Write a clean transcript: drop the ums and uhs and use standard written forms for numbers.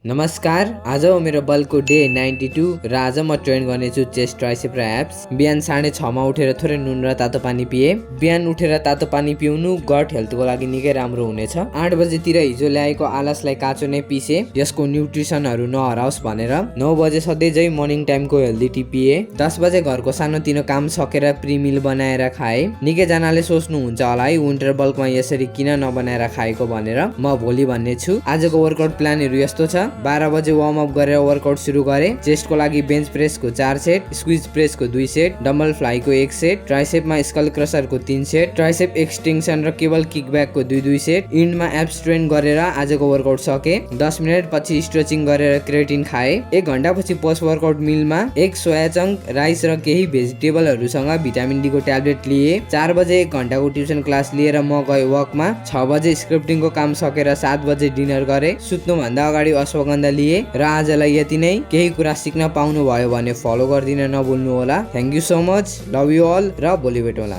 नमस्कार, आज हो मेरो बलको डे 92 र आज म ट्रेन गर्नेछु चेस्ट ट्राइसेप र एब्स। बिहान 6:30 मा उठेर थोरै नुन र तातो पानी पिए। बिहान उठेर तातो पानी पिउनु गट हेल्थको लागि निकै राम्रो हुनेछ। 8 बजेतिर हिजो ल्याएको आलसलाई काँचो नै पिसे, यसको न्युट्रिसनहरु नहराओस् भनेर। 9 बजे सधैँझै मर्निङ टाइमको हेल्दी टी पिए। 10 बजे घरको सानोतिनो काम सकेर प्री मिल बनाएर खाए। निकै जनाले सोच्नुहुन्छ होला है विन्टर बल्कमा यसरी किन नबनाएर खाएको भनेर। म भोलि भन्ने छु। आजको वर्कआउट प्लानहरु यस्तो छ। 12 बजे वार्म अप गरेर वर्कआउट सुरु गरे। चेस्टको लागि बेन्च प्रेसको 4 सेट, स्क्विज प्रेसको 2 सेट, डम्बल फ्लाइको 1 सेट, ट्राइसेपमा स्कल क्रसरको 3 सेट, ट्राइसेप एक्सटेन्सन र केबल किकब्याकको 2 सेट, इन्डमा एब्स ट्रेन गरेर आजको वर्कआउट सके। 10 मिनेट पछि स्ट्रेचिङ गरेर क्रेटिन खाए। 1 घण्टा पछि पोस्ट वर्कआउट मिलमा 1 सोया चंक, राइस र केही भेजिटेबलहरुसँग भिटामिन डी को ट्याब्लेट लिए। 4 बजे 1 घण्टाको ट्युसन क्लास लिएर म गए वकमा। 6 बजे स्क्रिप्टिङको काम सकेर 7 बजे डिनर गरे। सुत्नु भन्दा अगाडि अश्वगन्धा लिए र आजलाई यति नै। केही कुरा सिक्न पाउनु भयो भने फलो गर्दिन नभुल्नु होला। Thank you so much, love you all र भोलि भेटौँला।